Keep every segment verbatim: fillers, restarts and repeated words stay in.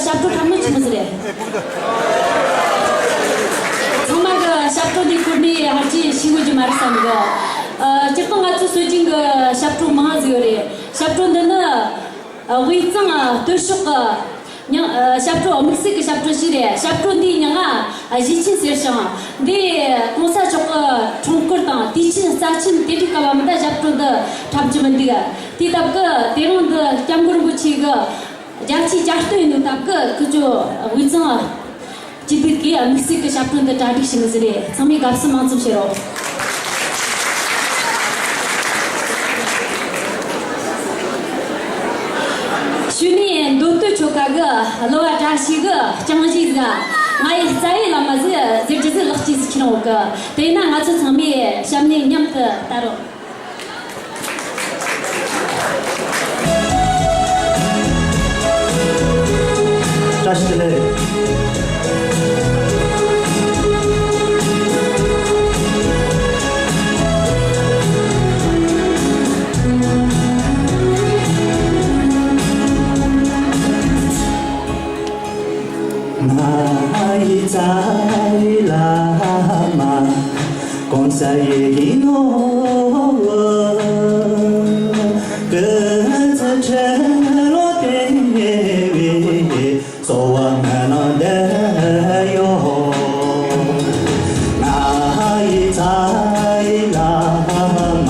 ཞབས་བྲོ་འཁྲབ་ནོ་ཆི་མོ་ཟིག་རེད། ཚང་མ་གི་ཞབས་བྲོ་འདི་ཁུར་ནས་ཧར་གྱིས་ཤི་གོ་རྒྱུ་མ་རེད་བསམ་གི། ཨ། སྤྱིར་བཏང་ང་ཚོ་སྲོལ་རྒྱུན་གི་ཞབས་བྲོ་མང་ཟིག་ཡོད་རེད། ཞབས་བྲོ་འདི་ནི། ཨ། དབུས་གཙང་སྟོད་ཕྱོགས་ཀྱི་མྱང་། ཨ། ཞབས་བྲོ་དམིགས་བསལ་གྱི་ཞབས་བྲོ་ཞིག་རེད། ཞབས་བྲོ་འདིའི་མྱིང་ང་གཞིས་ཆེན་ཟེར་ཞིང་། འདི་གོང་ས་མཆོག་གི་འཁྲུངས་སྐར་དང་དུས་ཆེན་རྩ་ཆེན་དེ་འདྲའི་སྐབས་མ་གཏོགས་ཞབས་བྲོ་འདི་འཁྲབ་རྒྱུ་མི་འདུག། དེ་སྟབས་ཀྱིས་དེ་རིང་འདི་སྐྱབས་མགོན་རིན་པོ་ཆེ་གི་བརྒྱད་ཅུའི་གྱ་སྟོན་ཡིན་ནོ་སྟབས་ཀྱིས་ཁོ་ཚོ་དབུས་གཙང་སྐྱིད་སྡུག་གི་དམིགས་བསལ་གྱི་ཞབས་བྲོ་འདི་གྲ་སྒྲིག་བྱས་ནི་ཟིག་རེད། ཚང་མས་དགའ་བསུ་མང་ཙམ་བྱེད་རོགས། གཞུག་ནས་མདོ་སྟོད་ཆོལ་ཁ་གི་གླུ་བ་བཀྲ་ཤིས་གི་རྐྱང་གཞས་ཟིག་ང་ཡི་རྩ་བའི་བླ་མ་ཟིག་ཟེར་རྒྱུ་ཟིག་ལག་སྐྱེས་ཟིག་ཁྱེར་འོང་གི། དེས་ན་ང་ཚོ་ཚང་མས་ཞབས་ནས་མཉམ་དུ་བལྟ་རོགས། བཀྲ་ཤིས་བདེ་ལེགས། ང་ཡི་རྩ་བའི་བླ་མ། གོང་ས་ཡི་གེ་ནོ། སྐུ་ཚེ་ཁྲི་ལོ་བརྟན་པའི་གསོལ་བ་སྨོན་ལམ་འདེབས་ཡོད། ང་ཡི་རྩ་བའི་བླ་མ།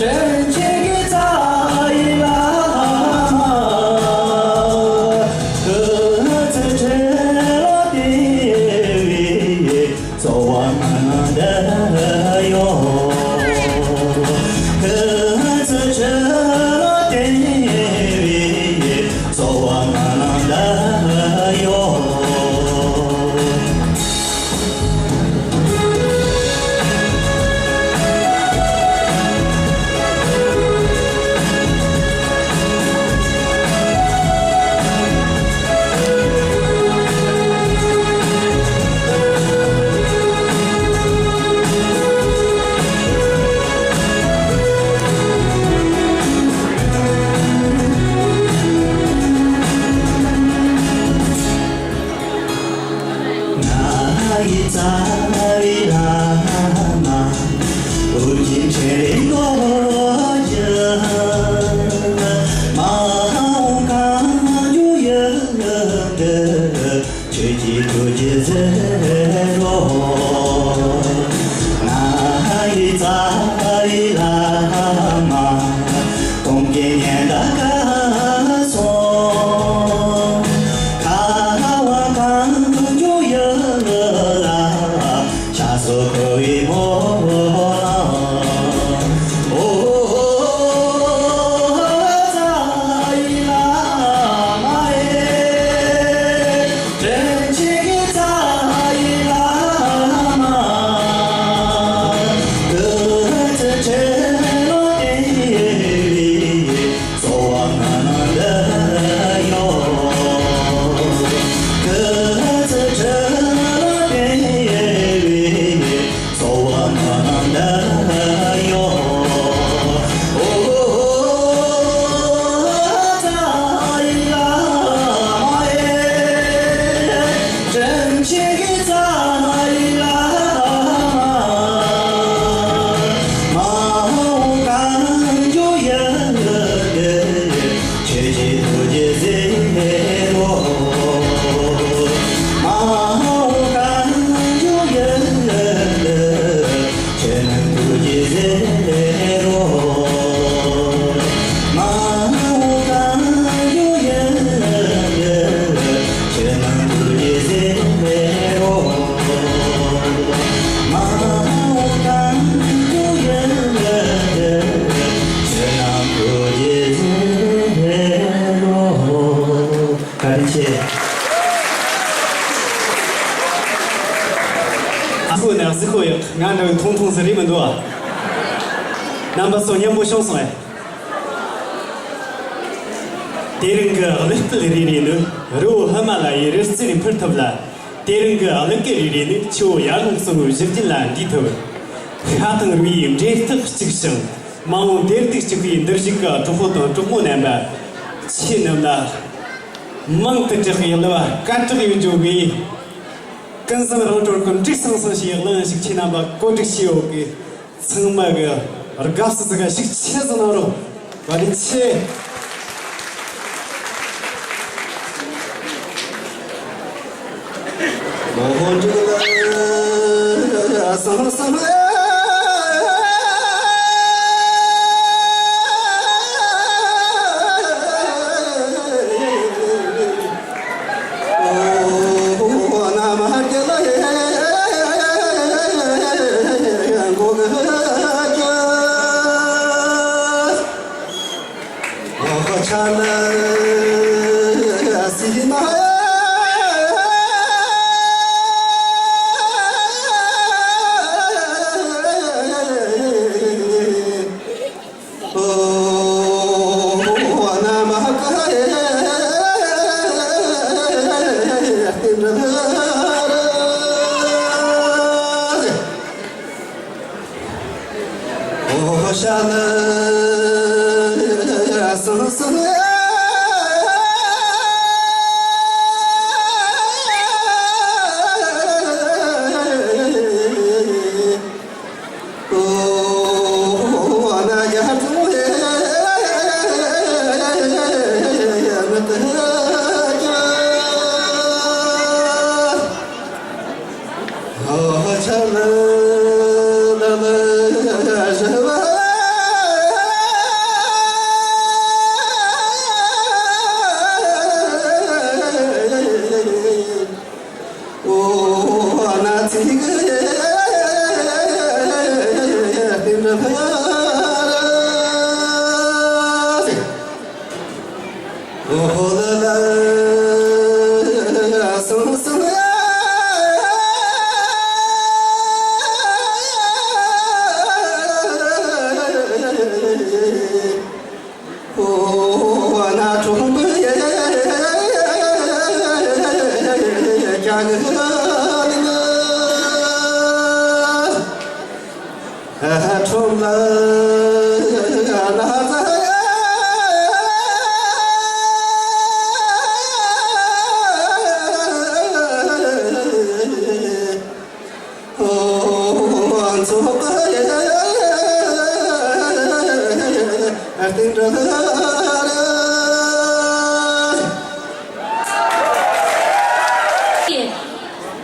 དྲིན་ཆེན་གྱི་རྩ་བའི་བླ་མ། སྐུ་ཚེ་ཁྲི་ལོ་བརྟན་པའི་གསོལ་བ་སྨོན་ལམ་འདེབས་ཡོད། སྐུ་ཚེ་ཁྲི་ལོ་བརྟན་པའི་གསོལ་བ་སྨོན་ལམ་འདེབས་ཡོད། ང་ཡི་རྩ་བའི་བླ་མ། ཨོ་རྒྱན་ཆེན་པོའི་ལོ་རྒྱུས། མ་འོངས་གང་བྱུང་ཡོད་དེ། ཁྱེད་ཀྱི་ཐུགས་རྗེས་གཟིགས་རོགས། ང་ཡི་རྩ་བའི་བླ་མ། གཏོང་གི་ཉན་ད་ག་སོང་། ཁ་བ་གང་བྱུང་ཡོད་ལ། ཤ་སོགས་ཁོ་བའི་མོ་ལ། ཨོ་རྩ་བའི་བླ་མ་ཨེ། དྲིན་ཆེན་གྱི་རྩ་བའི་བླ་མ། སྐུ་ཚེ་ཁྲི་ལོ་བརྟན་པའི་གསོལ་བ་སྨོན་ལམ་འདེབས་ཡོད། སྐུ་ཚེ་ཁྲི་ལོ་བརྟན་པའི་གསོལ་བ་སྨོན་ལམ་འདེབས་ཡོད། ཨོ་རྩ་བའི་བླ་མ་ཨེ། དྲིན་ཆེན་གྱི་རྩ་བའི་བླ་མ། མ་འོངས་གང་བྱུང་ཡོད་དེ། ཁྱེད་ཀྱི་ཐུགས་རྗེས་གཟིགས་རོགས། མ་འོངས་གང་བྱུང་ཡོད་དེ། ཁྱེད་རྣམས་ཐུགས་རྗེས་གཟིགས་རོགས། མ་འོངས་གང་བྱུང་ཡོད་དེ། ཁྱེད་རྣམས་ཐུགས་རྗེས་གཟིགས་རོགས། མ་འོངས་གང་བྱུང་ཡོད་དེ། ཁྱེད་རྣམས་ཐུགས་རྗེས་གཟིགས་རོགས། བཀའ་དྲིན་ཆེ། ཨ་ཁུ་ནས་གཟིགས་ཁོ་ཡག་ང་འདྲ་བའི་ཐུང་ཐུང་ཟེར་རེད་མི་འདུག་ཨ། རྣམ་པ་ཚོ་སྙན་པོ་བྱུང་སོང་ངས། དེ་རིང་གི་གླུ་སྐད་རེ་རེ་ནི་རི་བོ་ཧི་མ་ལ་ཡའི་རི་རྩེ་ནས་འཕུར་ཐུབ་ལ། དེ་རིང་གི་གླུ་སྐད་རེ་རེ་ནི་ཆུ་བོ་ཡར་ཀླུང་གསུམ་པོའི་གཞི་རྒྱུན་ལ་འདྲིས་ཐུབ། ཤ་དང་རུས་པའི་འབྲེལ་ཐག་གཅིག་ཞིང་། མ་འོངས་བདེ་སྡུག་གཅིག་པའི་འདུ་བྱེད་ཀྱི་གྲོགས་པོ་དང་གྲོགས་མོ་རྣམ་པ། ཁྱེད་རྣམས་ལ་མང་དུ་གྲགས་པའི་གླུ་བ་སྐད་གྲགས་ཡོད་འཇོག་གི། ཀུན་བཟང་རང་གྲོལ་གྱི་འབྲས་སང་སང་ཞེས་གླུ་ཞིག་ཁྱེད་རྣམ་པ་གོ་སྒྲིག་བྱས་ཡོད་གི། ཚང་མ་གི་དགའ་བསུ་ཟིག་ཞིག་ཆེ་ཟིག་གནང་རོགས། བཀའ་དྲིན་ཆེ།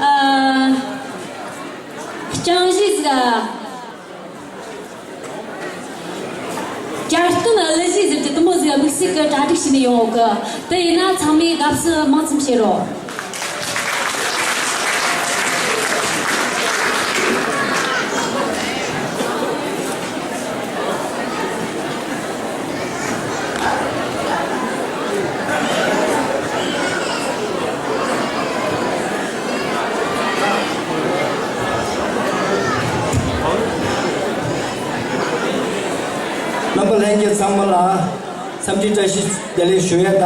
ཨ། རྐྱང་གཞས་ཟིག་ག་བསྐྱར་སྟོན་གླུ་གཞས་ཟེར་གྱི་དེ་མོ་ཟིག་དམིགས་བསལ་གྱི་གྲ་སྒྲིག་བྱས་ནས་ཡོང་གི། དེ་ཡིན་ན་ཚང་མས་དགའ་བསུ་མང་ཙམ་བྱེད་རོགས། རྣམ་པ་ལྷན་རྒྱས་ཚང་མ་ལ་འཚམས་འདྲི་བཀྲ་ཤིས་བདེ་ལེགས་ཞུ་ཡས་དང་།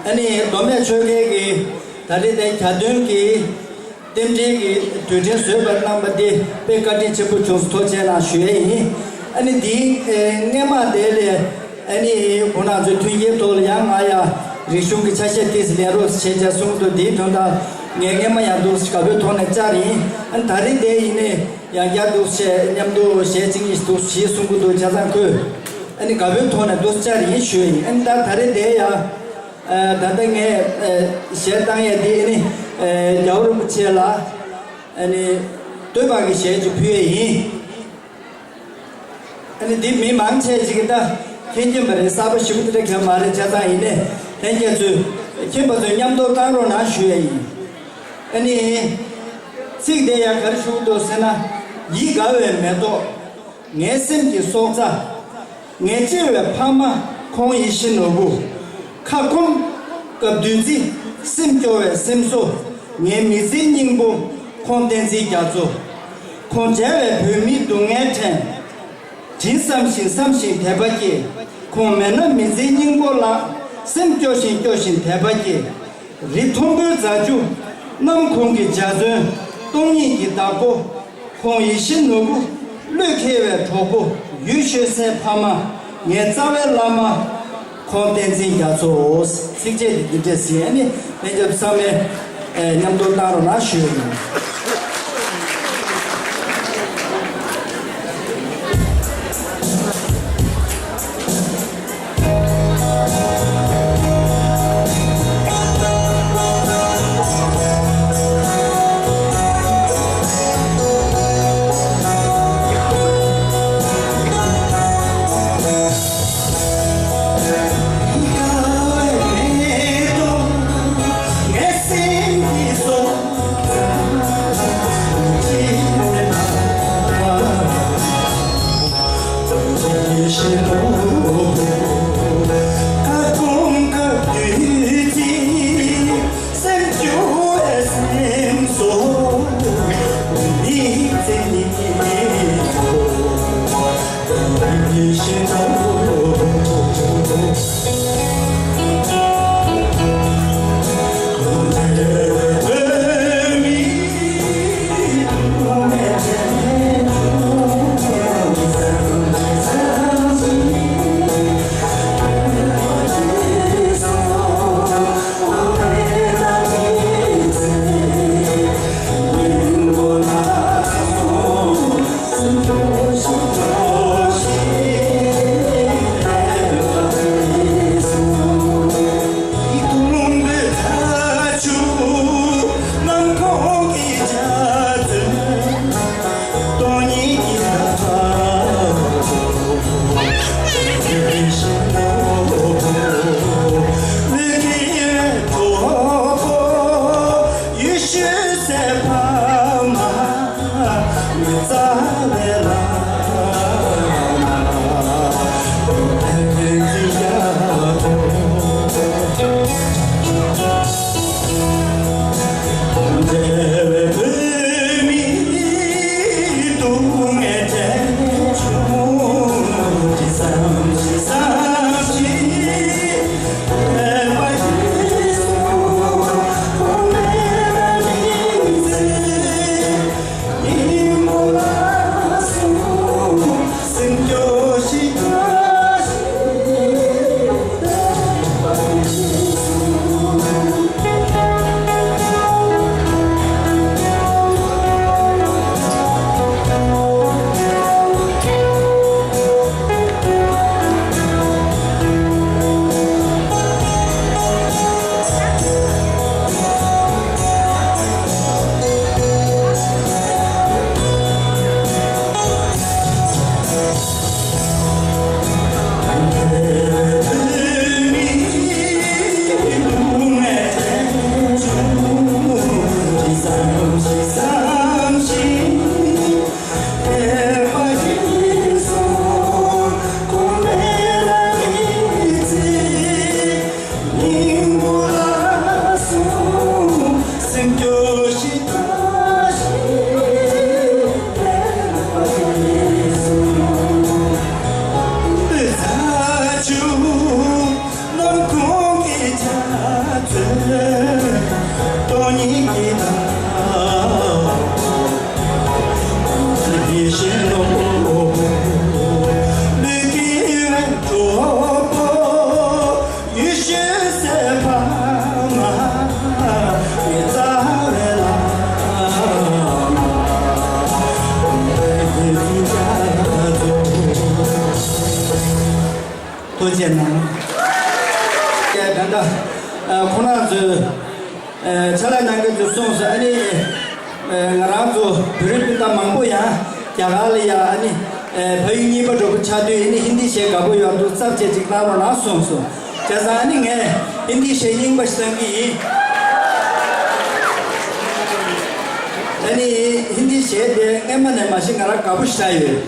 ཨ་ནི་མདོ་སྨད་ཆོལ་ཁའི་གི་ད་རེས་དེ་གྱ་སྟོན་གྱི་རྟེན་འབྲེལ་གྱི་དུས་དྲན་བཟོས་པར་གནང་བ་འདི་དཔེ་བཀའ་དྲིན་ཆེན་པོ་བྱུང་སོང་། ཐུགས་རྗེ་གནང་ཞུ་ཡས་ཡིན། ཨ་ནི་འདིའི་སྔས་མ་དེ་ལས་ཨ་ནི་ཁོང་རྣམ་ཚོའི་མཐུན་རྐྱེན་ཐོག་ལ་ཡང་ང་ཡང་རིག་གཞུང་གི་ཆ་ཤས་ཏོག་ཙམ་ལེན་རོགས་བྱེད་ཅེས་གསུངས་འདུག། འདིའི་དོན་དག་ངས་སྔས་མ་ཡང་འདུག་དགའ་པོའི་ཐོག་ནས་བཅར་ཡིན། ཨ་ནི་ད་རེས་དེ་ཡིན་ནས་ཡང་བསྐྱར་འདུག་བྱས་མཉམ་དུ་གཞས་གཅིག་གཉིས་འདུག་བྱས་གསུང་གི་འདུག། བྱས་ཙང་ཁོས་ཨ་ནི་དགའ་པོའི་ཐོག་ནས་འདུག་བཅར་ཡིན་ཞུ་ཡིན། ཨ་ནི་ད་ད་རེས་དེ་ཡང་ད་ལྟ་ངས་གཞས་བཏང་ཡས་འདི་ཨ་ནི་རྒྱལ་བ་རིན་པོ་ཆེ་ལ་ཨ་ནི་བསྟོད་པ་གི་གཞས་ཅིག་ཕུལ་ཡས་ཡིན། ཨ་ནི་འདི་མི་མང་ཆེ་ཅིག་གིས་ད་མཁྱེན་གྱིན་པ་རེད། གསར་པ་ཞིག་པོ་དེ་འདྲ་གང་མ་རེད། བྱས་ཙང་ཡིན་ནས་ལྷན་རྒྱས་ཚོས་མཁྱེན་པ་ཚོས་མཉམ་དུ་བཏང་རོགས་གནང་ཞུ་ཡས་ཡིན། ཨ་ནི་ཚིག་དེ་ཡང་ག་རེ་ཞུ་གི་འདུག་ཟེར་ན། ཡིད་དགའ་བའི་མེ་ཏོག་ངའི་སེམས་ཀྱི་སྲོག་རྩ། ངའི་གཅེས་པའི་ཕ་མ་ཁོང་ཡིད་བཞིན་ནོར་བུ། ཁ་སྐོམ་སྐབས་བདུད་རྩི་སེམས་སྐྱོ་བའི་སེམས་གསོ། ངའི་མི་ཚེའི་སྙིང་པོ་ཁོང་བསྟན་འཛིན་རྒྱ་མཚོ། ཁོང་མཇལ་བས་བོད་མིའི་སྡུག་བསྔལ་དྲན། དྲིན་བསམ་ཞིང་བསམ་ཞིང་དད་པ་སྐྱེ། ཁོང་མེད་ན་མི་ཚེའི་སྙིང་པོ་ལགས། སེམས་སྐྱོ་ཞིང་སྐྱོ་ཞིང་དད་པ་སྐྱེ། རི་མཐོན་པོའི་རྫ་ཆུ་གནམ་ཁོང་གི་འཇའ་ཚོན། སྟོང་ཉིད་ཀྱི་བདག་པོ། ཁོང་ཡིད་བཞིན་ནོར་བུ། བློས་འཁེལ་བའི་གྲོགས་པོ། ཡུལ་ཤོད་སའི་ཕ་མ། ངའི་རྩ་བའི་བླ་མ། ཁོང་བསྟན་འཛིན་རྒྱ་མཚོ། ཚིགས་བཅད་འདི་འདི་འདྲས་ཟིན། ཨ་ནི་ལྷན་རྒྱས་ཚང་མས་མཉམ་དུ་བཏང་རོགས་གནང་ཞུ་ཡོད། ཐུགས་རྗེ་གནང་། ཀྱེ་ད་ལྟ་ཁོང་རྣམ་ཚོས་ཕྱག་ལས་གནང་མཁན་ཚོས་གསུངས་སོང་། ཨ་ནི་ང་རང་ཚོ་བོད་རིགས་སྤུན་ཟླ་མང་པོ་ཡང་རྒྱ་གར་ལ་ཡ་ཨ་ནི་ཕ་ཡུལ་གཉིས་པ་འགྲོ་གི་ཆགས་དུས་ཨ་ནི་ཧིན་དི་གཞས་དགའ་པོ་ཡོད་འདུག་ཚབ་བྱས་ཅིག་གནང་རོགས་གནང་གསུངས་སོང་། བྱས་ཙང་ཨ་ནི་ངས་ཧིན་དི་གཞས་རྙིང་པ་ཞིག་བཏང་གི་ཡིན། ཨ་ནི་ཧིན་དི་གཞས་དེ་སྔན་མ་ནས་མ་གཞི་ང་རང་དགའ་པོ་ཞེ་དྲག་ཡོད།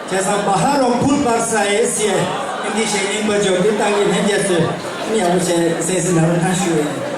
བྱས་ཙང་བ་ཧ་རོ་ཕུལ་པར་ས་ཨེ་ཟེར་ཡས་ཧིན་དི་གཞས་རྙིང་པ་ཅིག་འདི་བཏང་གི། ལྷན་རྒྱས་ཚོས་ཨ་ནི་ཡག་པོ་བྱས་གསན་གཟིགས་གནང་རོགས་གནང་ཞུ་ཡིན།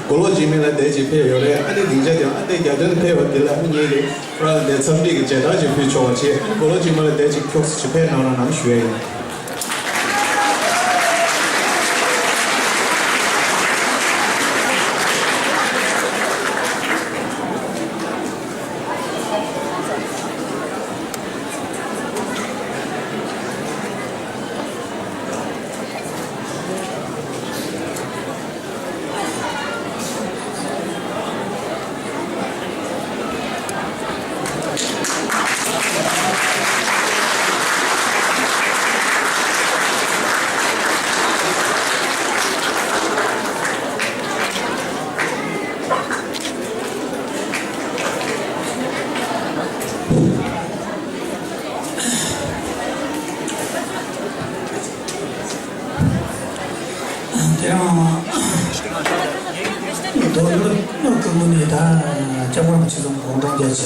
མགོ་ལོག་འཇིགས་མེད་ལགས་དེ་ཅིག་ཕེབས་ཡོད་རེད། ཨ་ནི་སྡིངས་ཆ་དེ་ཨ་ནི་རྒྱ་སྟོན་ཕེབས་པ་དེ་ལ་ཨ་ནི་ངེད་ཀྱིས་ཁོ་རང་དེ་འཚམས་འདྲི་གི་མཇལ་དར་ཅིག་ཕུལ་ཆོག་པ་བྱས། ཨ་ནི་མགོ་ལོག་འཇིགས་མེད་ལགས་དེ་ཅིག་ཁྱོགས་ཙམ་ཅིག་ཕེབས་གནང་རོགས་གནང་ཞུ་ཡ་ཡིན། དེ་རིང་མདོ་སྨད་སྨད་ཀྱི་ངོས་ནས་ད་སྐྱབས་མགོན་རིན་པོ་ཆེ་ཚང་དགུང་གྲངས་བརྒྱད་ཅུ་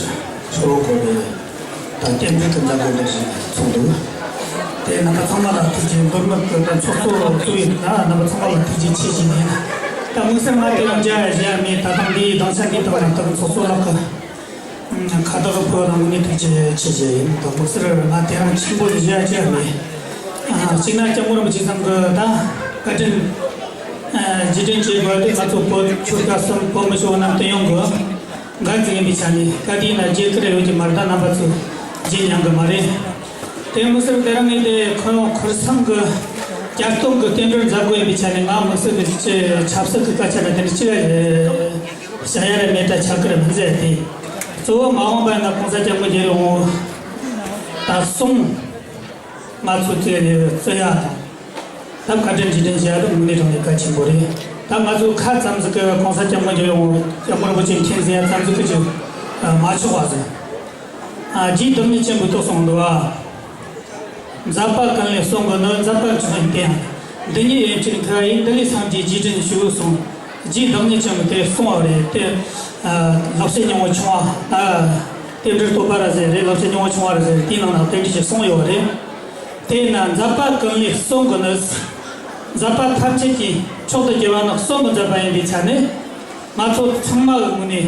ཤོ་ལོ་ཀ་བའི་ད་རྟེན་འབྲེལ་གྱི་མཛད་སྒོ་འདི་ཞིག་ཚོགས་འདུག་དེ་རྣམ་པ་ཚང་མ་ལ་ཐུགས་རྗེ། མདོ་སྨད་ཀྱི་ད་ཚོགས་གཙོ་གཙོས་ད་རྣམ་པ་ཚང་མ་ལ་ཐུགས་རྗེ་ཆེ་ཞུ་ནས། ད་དམིགས་བསལ་ང་དེ་རིང་མཇལ་བཞག་མེད། ད་ཐེངས་འདིའི་སྡིངས་ཆ་འདི་དག་ནས་ད་ཚོགས་གཙོ་ལགས་ཀྱི་ཁ་བཏགས་ཕུལ་བ་དང་དངོས་གནས་ཐུགས་རྗེ་ཆེ་ཞུ་ཡིན། ད་དམིགས་བསལ་ང་དེ་རིང་ཆེན་པོ་ཞིག་བཞག་ཅེས་མེད། གཅིག་ན་སྐྱབས་མགོན་རིན་པོ་ཆེ་ཚང་གི་ད་བཀའ་དྲིན་རྗེས་དྲན་བྱེད་དགོས་དེ། ང་ཚོ་བོད་ཆོལ་ཁ་གསུམ་བོད་མི་ཆོལ་ནང་བསྟན་ཡོང་གི་འགན་འཛིན་ཡིན་པའི་ཆ་ནས་ག་དུས་ན་རྗེས་ཁུར་ཡོད་ཀྱི་མ་རེད། ད་རྣམ་པ་ཚོས་བརྗེད་མྱོང་གི་མ་རེད། དེ་དམིགས་བསལ་དེ་རིང་ངས་དེ་ཁོ་རང་ཁུར་སང་གི་བསྐྱར་གཏོང་གི་རྟེན་འབྲེལ་མཛད་སྒོ་ཡིན་པའི་ཆ་ནས་ང་དམིགས་བསལ་གྱི་ཆབ་སྲིད་ཀྱི་སྐད་ཆ་ན་དེ་འདྲ་ཅི་ལ་བཤད་ཡ་རེད་མེད་ད་ཆགས་ཀྱི་རེད་མི་ཟེར་ཏེ། གཙོ་བོ་མ་འོངས་པ་ན་༸གོང་ས་༸སྐྱབས་མགོན་རྒྱལ་བའི་དབང་པོ་ད་གསུང་ང་ཚོ་དེ་ནས་བརྩི་ཡ་དང་། ད་བཀའ་དྲིན་རྗེས་དྲན་བྱེད་ཡ་དེ་དངོས་གནས་དྲང་གནས་གལ་ཆེན་པོ་རེད། ད་ང་ཚོ་ཁ་ཙམ་ཟིག་གི་༸གོང་ས་༸སྐྱབས་མགོན་རྒྱལ་བའི་དབང་པོ་༸སྐྱབས་མགོན་རིན་པོ་ཆེ་མཁྱེན་ཟེར་ཡ་ཙམ་ཟིག་གི་ཅིག་མ་ཆོག་པ་ཟིག་ཨ་རྗེ་བདག་ཉིད་ཆེན་པོས་ཐུགས་གསུངས་འདུག་བ། མཛད་པ་ཀུན་ལས་གསུང་གི་ནི། མཛད་པ་མཆོག་ཡིན་དེ་ཡང་འདི་ཉིད་ཡན་ཆད་མཁས་པ་ཡིས། འདི་ལས་སངས་རྒྱས་རྗེས་དྲན་ཞུ་གསུངས། རྗེ་བདག་ཉིད་ཆེན་པོས་དེ་གསུངས་པ་རེད་དེ། ལེགས་བཤད་སྙིང་པོ་ཆུང་བ་ད་རྟེན་འབྲེལ་བསྟོད་པ་ར་ཟེར་རེད། ལེགས་བཤད་སྙིང་པོ་ཆུང་བ་ར་ཟེར་རེད། དེའི་ནང་ན་རྟེན་འབྲེལ་ཞིག་གསུངས་ཡོད་རེད། དེས་ན་མཛད་པ་ཀུན་ལས་གསུང་གི་ནི། མཛད་པ་ཐམས་ཅད་ཀྱི་མཆོག་ཏུ་གྱུར་པ་ནི་གསུང་གི་མཛད་པ་ཡིན་པའི་ཆ་ནས། ང་ཚོ་ཚང་མ་གི་ངོས་ནས་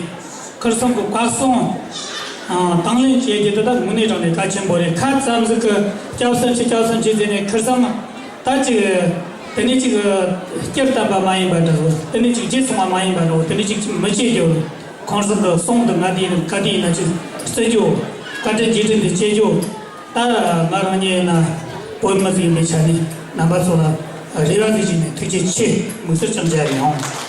ཁུར་སང་གི་བཀའ་གསུང་དང་ལེན་བྱེད་རྒྱུ་དེ་དག་དངོས་གནས་དྲང་གནས་གལ་ཆེན་པོ་རེད། ཁ་ཙམ་ཟིག་གི་སྐྱབས་སུ་མཆི་སྐྱབས་སུ་མཆི་ཟེར་ནས་ཁུར་སང་ད་ཅིག་དེ་ནས་ཅིག་སྐྱུར་བཏབ་པ་མ་ཡིན་པ་འདྲ་བོ། དེ་ནས་ཅིག་བརྗེད་སོང་བ་མ་ཡིན་པ་འདྲ་བོ། དེ་ནས་ཅིག་མི་བྱེད་རྒྱུ། ཁོང་ཚོ་གི་གསུང་དུ་ང་དེ་ཡིན་ག་དེ་ཡིན་ན་ཅིག་བརྩི་རྒྱུ། བཀའ་དྲིན་རྗེས་དྲན་དེ་བྱེད་རྒྱུ། ད་ང་རང་ཉིད་ཡིན་ན་བོད་མི་ཟིག་ཡིན་པའི་ཆ་ནས་རྣམ་པ་ཚོ་ལ་རེ་བ་ཟིག་བྱས་ནས་ཐུགས་རྗེ་ཆེ་དམིགས་བསལ་ཀྱང་བྱ་ཡིན་ཡང་།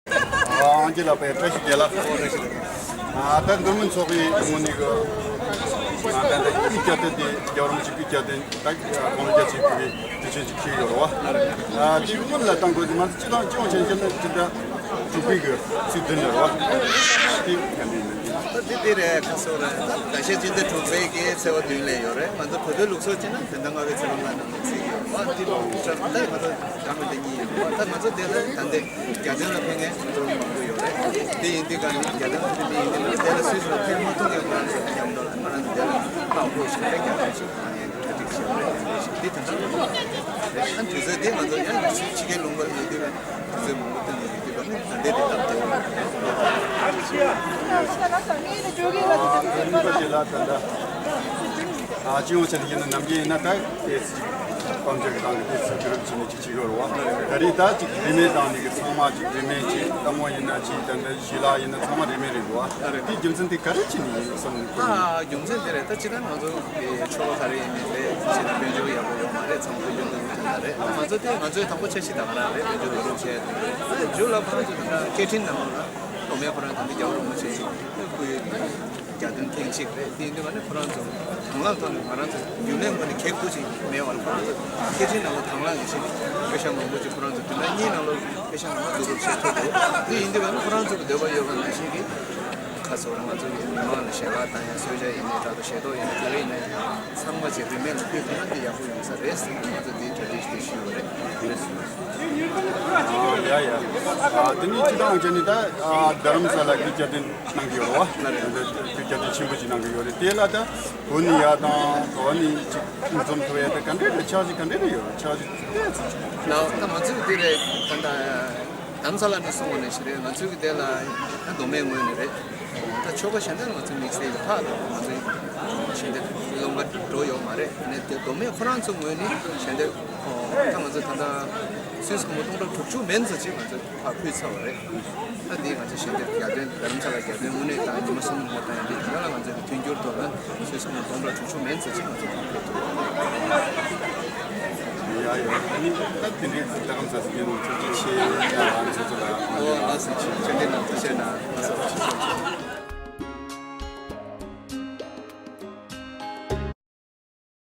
ཨང་ཅི་ལགས་པའི་བཀྲ་ཤིས་བདེ་ལེགས། ཨ་ད་མདོ་སྨད་ཚོགས་པའི་ངོས་ནས་གི་ཨ་ད་ད་སྐུ་བཅར་དེ་དེ་རྒྱལ་བ་རིན་པོ་ཆེ་སྐུ་བཅར་དེ་ད་དགུང་ལོ་བརྒྱད་ཅུ་དུས་ཀྱི་དུས་ཆེན་ཅིག་ཁེལ་ཡོད་རེད་བ། ཨ་དེ་སྔོན་ལ་བཏང་དགོས་དེ་མ་ཚད་སྤྱི་བཏང་སྤྱི་ཡོངས་ཆ་ནས་ཅི་ད་དྲུག་པའི་གི་ཚེས་བདུན་ལ་རེད་བ། དེ་ག་འདྲ་ཡིན་ན། ད་དེ་དེ་རེད། ཁ་སོ་རེད། ད་འགའ་ཤས་ཅི་ད་དྲུག་པའི་གི་ཚེས་པ་བདུན་ལ་ཡོད་རེད། ང་ཚོ་བོད་པའི་ལུགས་སྲོལ་བྱས་ན་བོད་ཟླ་ལྔ་པའི་ཚེས་པ་ལྔ་ནང་ལ་བརྩི་གི་ཡོད་རེད་བ། དེ་ལོ་ད་ང་ཚོ་ད་མི་འདི་གཉིས་ཡོད་རེད་བ། ད་ང་ཚོ་དེ་ལ་ད་འདི་རྒྱལ་སྟོན་ལ་ཕེབས་མཁན་ང་ཚོ་མི་མང་པོ་ཡོད་རེད། དེ་ཡིན་དུས་ཀ་ནི་རྒྱལ་སྟོན་ལ་ཕེབས་མཁན་ཡིན་དུས་ན་དེ་ལ་སུད་སི་ལ་ཕེབས་མ་ཐུབ་མཁན་ཁོ་རང་ཚོ་མཉམ་དུ་ལ་ཁོ་རང་ཚོ་དེ་ལ་ལྟ་དགོས་ཞེས་པའི་རྒྱལ་སྟོན་ཞིག་གནང་ཡག་གྲ་སྒྲིག་བྱས་པ་རེད། དེ་འདྲ་ཞིག་དེ་དེ་འདྲ་རེད། ཨ་དུས་ཚོད་དེ་ང་ཚོ་ཡང་ཕྱི་རྒྱལ་ལུང་པར་ཡོད་དུས་ཀ་ནི་དུས་ཚོད་མང་པོ་བཏོན་ནས་ཡོད་དུས་ཀ་ནི་ད་ལྟའི་དེ་སྟབས་བདེ་བོ་རེད། ཨ་སྤྱི་ཡོངས་ཆ་ནས་ཡིན་ན་ནམ་རྒྱུན་ཡིན་ན་ད་ཏོག་ཙམ་དཔལ་འབྱོར་གྱི་སྒང་གི་ཏོག་ཙམ་བསྡུ་རུབ་བྱས་ནས་ཅིག་བྱེད་ཀྱི་ཡོད་རེད་བ། ད་རེས་ད་ཅིག་རིན་མེད་བཏང་ནས་ཀྱི་ཚང་མ་ཅིག་རིན་མེད་ཅིག་ལྟད་མོ་ཡིན་ན་ཅིག་ད་ལྟ་ཞལ་ལག་ཡིན་ན་ཚང་མ་རིན་མེད་རེད་འདུག་བ། དེའི་རྒྱུ་མཚན་དེ་ག་རེ་བྱས་ནས་ཡིན་བསམ་ནས་ཨ་རྒྱུ་མཚན་དེ་རེད། ད་སྤྱིར་བཏང་ང་ཚོ་གི་ཆོ་ག་ག་རེ་ཡིན་ནའི་རེད། ཅིག་ན་དཔལ་འབྱོར་ཡག་པོ་ཡོད་མ་རེད། ཚང་མ་དཔལ་འབྱོར་ཡག་པོ་ཡོད་མ་རེད། ང་ཚོ་དེ་ང་ཚོའི་དང་པོ་འཆར་གཞི་ད་ག་རང་རེད། དཔལ་འབྱོར་ལོ་རུང་བྱས་ཡོད་རེད། ཨ་མཇུག་ལ་ཁོ་རང་ཚོ་ད་སྐད་འཕྲིན་ནང་ལ་མདོ་སྨད་ཁོ་རང་ད་ལྟ་རྒྱལ་བ་རིན་པོ་ཆེ་ཞིག་སྐུའི་རྒྱལ་སྟོན་ཐེངས་གཅིག་རེད། དེ་ཡིན་དུས་ང་ནི་ཁོ་རང་ཚོ་དང་བླངས་ཐོག་ནས་ང་རང་ཚོ་རྒྱུན་ལས་ངོས་ནས་གེགས་ཁུལ་ཅིག་མེད་པར་ཁོ་རང་ཚོ་སྐད་འཕྲིན་ནང་ལ་དང་བླངས་ཀྱི་ཆེད་དུ་པེ་ཤག་མང་པོ་ཅིག་ཁོ་རང་ཚོ་བདུན་ཕྲག་གཉིས་ནང་ལོགས་པེ་ཤག་མང་པོ་བསྡུ་རུབ་བྱེད་ཐུབ་འདུག་དེ་ཡིན་དུས་ང་ནི་ཁོ་རང་ཚོ་གི་འདོད་པ་ཡོད་པ་ནང་བཞིན་གྱི་ཁ་སོ་རང་ང་ཚོ་གི་མི་མང་ལ་ཞལ་ལག་དང་ཡང་གསོལ་ཇ་ཡིན་ནའི་འདྲ་འདུག་ཞལ་ཏོག་ཡིན་ནའི་ག་རེ་ཡིན་ནའི་ཚང་མ་ཅིག་རིན་མེད་ལ་ཕུལ་ཐུབ་ན་འདི་ཡག་པོ་ཡོང་ས་རེད་ཟེར་ནས་ང་ཚོ་འདིའི་གྲ་སྒྲིག་དེ་ཞུས་པ་རེད། ཨ་ཡ་ཡ། ཨ་དེ་ནི་སྤྱིར་བཏང་བྱས་ནས་ད་ཨ་རྡ་རམ་ས་ལ་གི་བཅའ་སྡོད་གནང་གི་ཡོད་རེད་བ། ལ་རེད། དེ་བཅའ་སྡོད་ཆེན་པོ་ཅིག་གནང་གི་ཡོད་རེད། དེ་ལ་ད་བོད་ནས་ཡར་དང་ག་བ་ནས་ཅིག་འཛོམས་ཐུབ་ཡ་ད་ག་འདྲ་རེད། འཆར་གཞི་ག་འདྲ་རེད་ཡོད་རེད། འཆར་གཞི་དེ་ཚོ་ཅིག་ལ་ད་ང་ཚོས་དེ་རེད། ད་ད་རྡ་རམ་ས་ལ་ནས་གསུངས་པ་ནང་བཞིན་རེད། ང་ཚོས་གི་དེ་ལ་ད་མདོ་སྨད་ངོས་ནས་རེད། ད་ཆོལ་ཁ་གཞན་དག་ལ་ང་ཚོའི་དམིགས་བསལ་གྱི་ཕག་དང་ང་ཚོའི་ཞལ་འདེབས་སློང་ག་འགྲོ་ཡོད་མ་རེད། ཨ་ནི་དེ་མདོ་སྨད་ཁོ་རང་ཚོ་ངོས་ནས་ཞལ་འདེབས་ད་ང་ཚོ་ད་ལྟ་སུད་སི་སྒོར་མོ་སྟོང་ཕྲག་དྲུག་ཅུ་མན་ཙམ་ཅིག་ང་ཚོས་ཕར་ཕུལ་ཚར་བ་རེད། ད་འདི་ང་ཚོ་ཞལ་འདེབས་རྒྱལ་སྟོན་རྡ་རམ་ས་ལ་རྒྱལ་སྟོན་དངོས་གནས་དང་ཉི་མ་གསུམ་ཉི་མ་བཏང་ཡ་འདི་དེ་ལ་ང་ཚོས་མཐུན་འགྱུར་ཐོག་ལ་སུད་སི་སྒོར་མོ་སྟོང་ཕྲག་དྲུག་ཅུ་མན་ཙམ་ཅིག་ང་ཚོས་ཕར་ཕུལ་ཐུབ་པ་རེད། ཡ་ཡ། ཨ་ནི་ད་དེ་འདྲའི་རྡ་རམ་ས་ལ་ཡིན་ནོ་ཐུགས་རྗེ་ཆེ། ཡ་ང་ཚོ་ཚོ་ལ་ཨ་ནི་ལགས་སོ། ཞལ་འདེབས་ནང་ཐུགས་རྗེ་གནང་། ལགས་སོ།